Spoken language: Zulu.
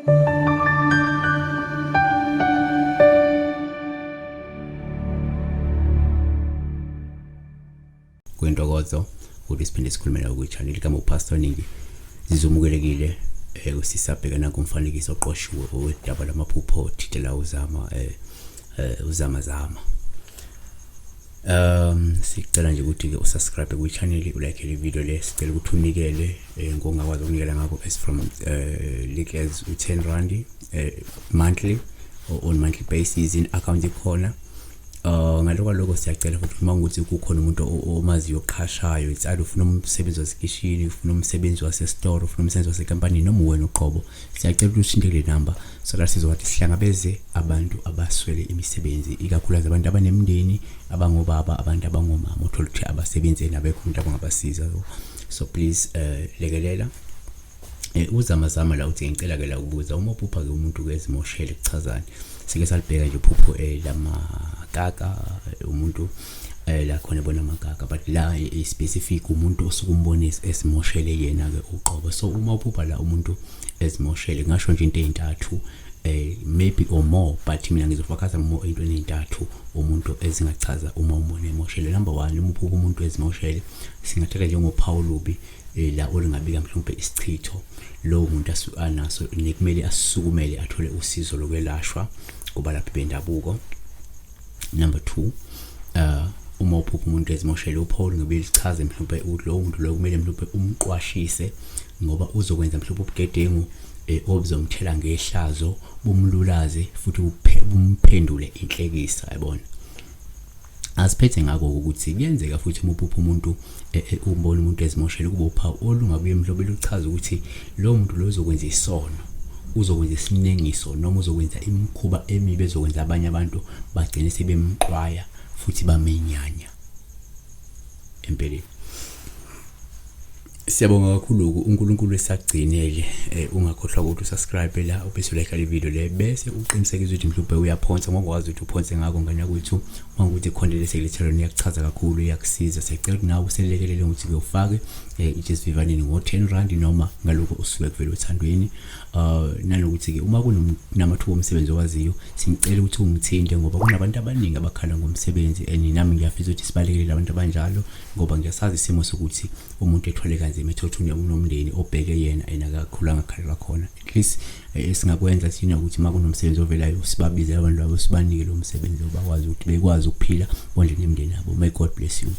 Kuyintokozo ukuthi siphinde sikhulume nawe kwi-channel kama uPastor Ningi. Zizomukelekile usisabhekana kumfanekiso oqoshiwe wedaba lamaphupho thidela uzama uzama zama. Sicela nje ukuthi ke usubscribe kwi-channel, ulike le video le. Sicela ukuthi unikele ngongakwazi ukunikela ngakho as from little as u-10 rand monthly or on monthly basis in account ikhona. Ngaloko lokho siyacela futhi uma ukuthi kukhona umuntu omaziyo oqhashayo, it's either ufuna umsebenzi wasekishini, ufuna umsebenzi wasesitoro, ufuna umsebenzi wasekampanini, noma wena uqobo, siyacela ukuthi uthinte kule number so that sizokwazi sihlangabeze abantu abaswele imisebenzi, ikakhulukazi abantu abanemindeni, abangobaba, abantu abangomama, uthola ukuthi abasebenzi nabekho umuntu abangabasiza. So please lekelela. Uzama zama la uthi ngicela ke la ukubuza, uma uphupha ke umuntu ke ezimoshele kuchazani? Sike salibheka nje uphupho lamakaka, umuntu la khona ebona amakaka, but la specific umuntu osuke umbona esimoshele yena ke uqobo. So uma uphupha la umuntu ezimoshele, ngasho nje into ezintathu maybe or more, but mina ngizofakaza more into ezintathu umuntu ezingachaza uma umbona emoshele. Number 1, uma uphupha umuntu ezimoshele, singathatha njengophawu lubi la olungabika mhlawumbe isichitho lowo muntu anaso, nekumele asukumele athole usizo lokwelashwa kubalaphi bendabuko. Number 2, uma uphupha umuntu ezimoshele, uphawu ngabe lichaze mhlawumbe ukuthi lowo muntu loyo kumele mhlawumbe umqwashise, ngoba uzokwenza mhlawumbe ubugedengu obuzomthela ngehlazo, bumlulaze futhi bumphendule inhlekisa, yabona. Asiphethe ngakho ukuthi kuyenzeka futhi uma uphupha umuntu, umbona umuntu ezimoshele, kube uphawu olungabuye mhlobo luchaza ukuthi lowo muntu lo uzokwenza isono, uzokwenza isinengiso, noma uzokwenza imikhuba emibi ezokwenza abanye abantu bagcine sebemxwaya futhi bamenyanya empeleni. Siyabonga kakhulu uNkulunkulu esagcinele. Ungakhohlwa ukuthi usubscribe la, ubese ulike le video le, bese uqinisekisa ukuthi mhlawumbe uyaphonsa ngokwazi ukuthi uphonse ngakho ngane kwethu. Uma ukuthi khona lesekulethela iyakuchaza kakhulu, iyakusiza, siyacela ukuthi nawe uselekelele ukuthi ke ufake itshe sivivaneni ngo-10 rand noma ngalokho usuke kuvela othandweni. Nanokuthi ke uma kunamathuba omsebenzi owaziyo, singicela ukuthi ungithinte, ngoba kunabantu abaningi abakhala ngomsebenzi and nami ngiyafisa ukuthi sibalekele abantu abanjalo, ngoba ngiyasazi isimo sokuthi umuntu ethwale kanzima, ethola ukuthi unomndeni obheke yena and akakhulanga akhalelwa khona. At least esingakwenza thina ukuthi uma kunomsebenzi ovelayo, sibabize abantu labo, sibanike lo msebenzi, bakwazi ukuthi bekwazi ukuphila, bondle nemindeni yabo. May God bless you.